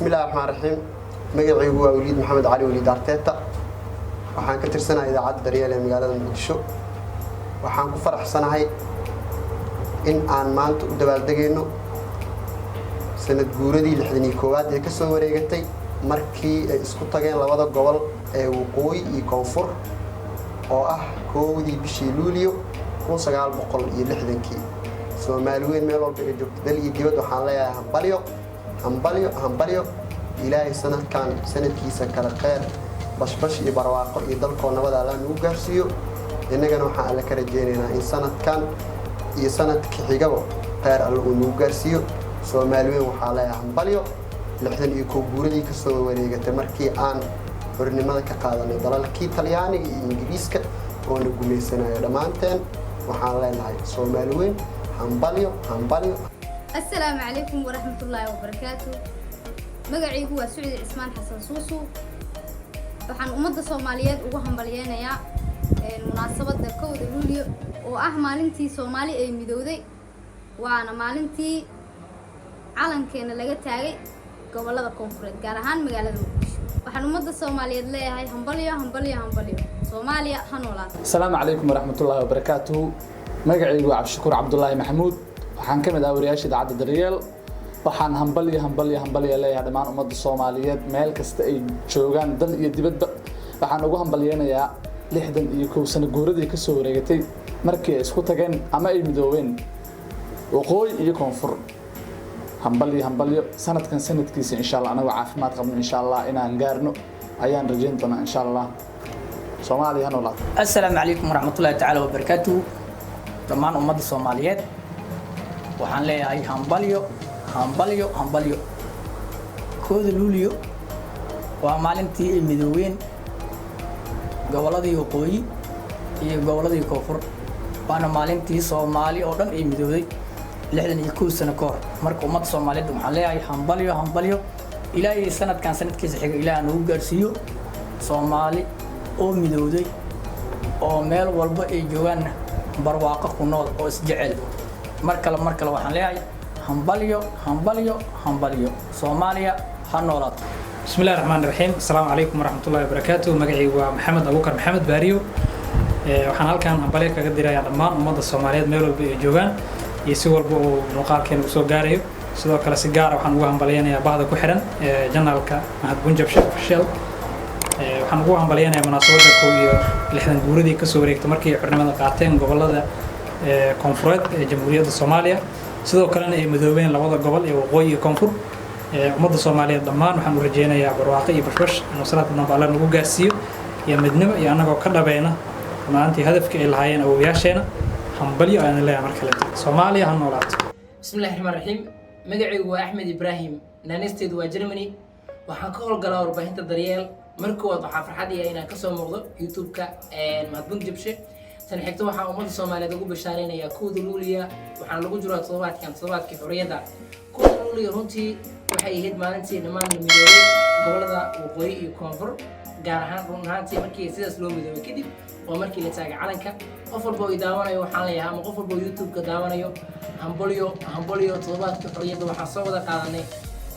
Bismillahi raxmaan raxiim. Magacaygu waa Weliid Maxamed Cali Weliid Arteta. Waxaan ka tirsanahay Idaacadda Daryeel ee magaalada Muqdisho. Waxaan ku faraxsanahay in aan maanta u dabaaldegayno sanad guuradii 61aad ee kasoo wareegatay markii ay isku tageen labada gobol ee Waqooyi iyo Koonfur, oo ah 1dii bishii Luulyo 1960kii. Soomaali weyn meel walba ay joogto, dal iyo dibad, waxaan leeyahay hambalyo, hambalyo, hambalyo. Ilaahay sanadkan sanadkiisa kale kheyr, bashbash iyo barwaaqo iyo dalkoo nabada Alla nagu gaarsiiyo. Innagana waxaan Alle ka rajaynaynaa in sanadkan iyo sanadka xigaba kheyr Alle uu nagu gaarsiiyo. Soomaali weyn waxaa leeyahay hambalyo 61 guuradii kasoo wareegatay markii aan xornimada ka qaadanay dalalkii Talyaaniga iyo Ingiriiska oona gumaysanayo. Dhammaanteen waxaan leenahay, Soomaali weyn, hambalyo, hambalyo. Asalaamu calaykum waraxmatullaahi wabarakaatu. Magacaygu waa Sucdi Cismaan Xasan Suusu. Waxaan ummadda Soomaaliyeed ugu hambalyeynayaa munaasabadda 1da Luulyo, oo ah maalintii Soomaali ay midowday, waana maalintii calankeena laga taagay gobollada koonfureed, gaar ahaan magaalada Muqdisho. Waxaan ummadda Soomaaliyeed leeyahay hambalyo, hambalyo, hambalyo. Soomaaliya ha noolaato. Asalaamu calaykum waraxmatullaahi wabarakaatuhu. Magacaygu waa Cabdishakuur Cabdulaahi Maxamuud. Waxaan ka mid ah wariyaasha Idaacadda Daryeel. Waxaan hambalyo, hambalyo, hambalyo leeyahay dhammaan ummadda Soomaaliyeed meel kasta ay joogaan, dal iyo dibadba. Waxaan ugu hambalyeynayaa 61 sano guuradii kasoo wareegatay markii ay isku tageen ama ay midoobeen Waqooyi iyo Koonfur. Hambalyo, hambalyo. Sanadkan sanadkiisa, insha Allah, anagoo caafimaad qabno, insha Allah, inaan gaarno ayaan rajayn doonaa, insha Allah. Soomaaliya ha noolaato. Assalaamu calaykum waraxmatullaahi tacaala wabarakaatuhu. Dhammaan ummadda Soomaaliyeed waxaan leeyahay hambalyo, hambalyo, hambalyo. 1da Luuliyo waa maalintii ay midoobeen gobolladii Waqooyi iyo gobolladii Koonfur, waana maalintii Soomaali oo dhan ay midowday 61 sano ka hor. Marka ummadda Soomaaliyeed waxaan leeyahay hambalyo, hambalyo. Ilaahay sanadkan sanadkiisa xiga Ilaah nagu gaarsiiyo Soomaali oo midowday oo meel walba ay joogaanna barwaaqo ku nool oo isjecel. Mar kale, mar kale waxaan leeyahay hambalyo, hambalyo, hambalyo. Soomaaliya ha noolaato. بسم الله الرحمن الرحيم. السلام عليكم ورحمة الله وبركاته. Magacaygu waa Maxamed Abuukar Maxamed Baariyo. Waxaan halkan hambalyo kaga dirayaa dhammaan ummadda Soomaaliyeed meel walba ay joogaan iyo si walba uu muuqaalkeena usoo gaarayo. Sidoo kale si gaara waxaan ugu hambalyeynayaa bahda ku xiran channelka Mahad Bunjab Sheekh Official. Waxaan ugu hambalyeynayaa munaasabadda 61 guuradii kasoo wareegtay markii ay xornimada qaateen gobolada koonfureed ee Jamhuuriyadda Soomaaliya, sidoo kalena ay midoobeen labada gobol ee Waqooyi iyo Koonfur. Ummadda Soomaaliyeed dhammaan waxaan u rajeynayaa barwaaqo iyo bashbash inuu sanadka dambe Alle nagu gaarsiiyo iyo midnimo, iyo annagoo ka dhabayna maantii hadafkii ay lahaayeen awowayaasheena. Hambalyo ayaan leeyahay mar kaleeto. Soomaaliya ha noolaato. Bismi illahi raxmaan raxiim. Magacaygu waa Axmed Ibraahim, naanisteedu waa Germany. Waxaan ka howlgalaa warbaahinta Daryeel. Mar koowaad waxaa farxad iya inaan kasoo muuqdo YouTube-ka Mahadbun Jabshe. Tan xigto, waxaa ummadda Soomaaliyeed ugu bashaareynayaa 1da Luuliya. Waxaana lagu jiraa toddobaadkan toddobaadkii xorriyadda. 1da Luuliya runtii waxay ahayd maalintii dhammaan la midoobay gobolada Waqooyi iyo Koonfur, gaar ahaan run ahaantii markii sidaas loo midoobay kadib waa markii la taagay calanka. Qof walba oo i daawanayo waxaan leeyahay, ama qof walba oo YouTube-ka daawanayo, hambalyo, hambalyo. Toddobaadka xorriyadda waxaan soo wada qaadanay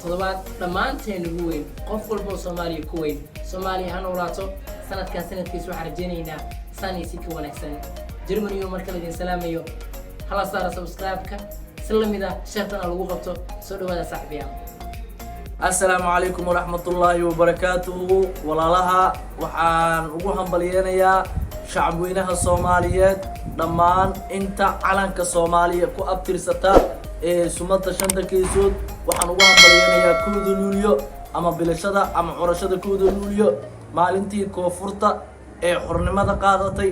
toddobaad dhammaanteen ugu weyn, qof walba oo Soomaaliya ku weyn. Soomaaliya ha noolaato. Sanadkan sanadkiisa waxaan rajaynaynaa saan iyo si ka wanaagsan. Germany oo marka laidin salaamayo, hala saara subscribe-ka, si lamid ah share-tana lagu qabto. Soo dhawaada, saaxiibayaal. Assalaamu calaykum waraxmatullaahi wabarakaatuhu. Walaalaha, waxaan ugu hambalyeynayaa shacabweynaha Soomaaliyeed dhammaan inta calanka Soomaaliya ku abtirsata ee sumada shanta geesood. Waxaan ugu hambalyeynayaa 1da Luuliyo ama bilashada ama curashada 1da Luuliyo, maalintii koonfurta ee xornimada qaadatay,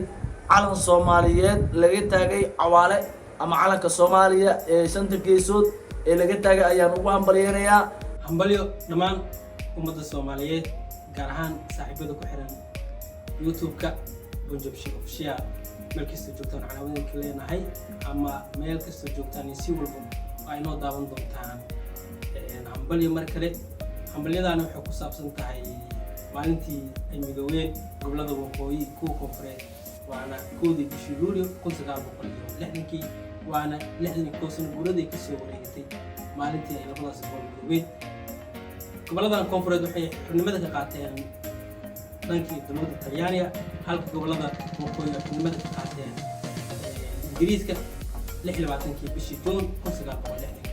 calan Soomaaliyeed laga taagay Cawaale, ama calanka Soomaaliya ee shanta geesood ee laga taagay ayaan ugu hambalyeynayaa. Hambalyo dhammaan ummadda Soomaaliyeed, gaar ahaan saaxiibada ku xiran YouTube-ka Bunjabshi Official. Meel kastoo joogtaan waxaan haweenka leenahay, ama meel kastoo joogtaan iyo si walba waa inoo daawan doontaan, hambalyo mar kale. Hambalyadaana waxay ku saabsan tahay maalintii ay midoobeen gobolada Waqooyi kuwa Koonfureed, waana 1dii bishii Luulyo 1960kii, waana 61 sano guuradii kasoo wareegatay maalintii ay labadaas gobol midoobeen. Goboladan koonfureed waxay xornimada ka qaateen dhankii dowladda Talyaaniga, halka gobolada waqooyi ay xornimada ka qaateen Ingiriiska 26-kii bishii Juun 1960-kii.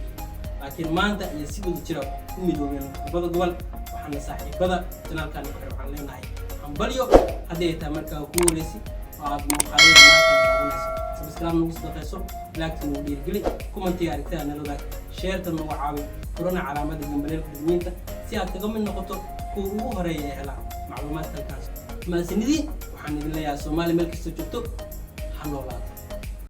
Laakiin maanta ayay si wada jira u midoobeen labada gobol. Waxaana saaxiibada channelkan ku xiran waxaan leenahay hambalyo. Haddii ay tahay markaa ku wareysay oo aad muuqaalada maanta daawanayso, subscribe nagu sadaqayso, like-ta nagu dhiirigeli, commentiga aragtida nala wadaag, share-ta nagu caawi, furana calaamada gambaleelka digniinta si aad kaga mid noqoto kuwa ugu horeeya ee hela macluumaadka halkaas. Mahadsanidii. Waxaan idin leeyahay, Soomaali meel kasta joogto ha noolaato.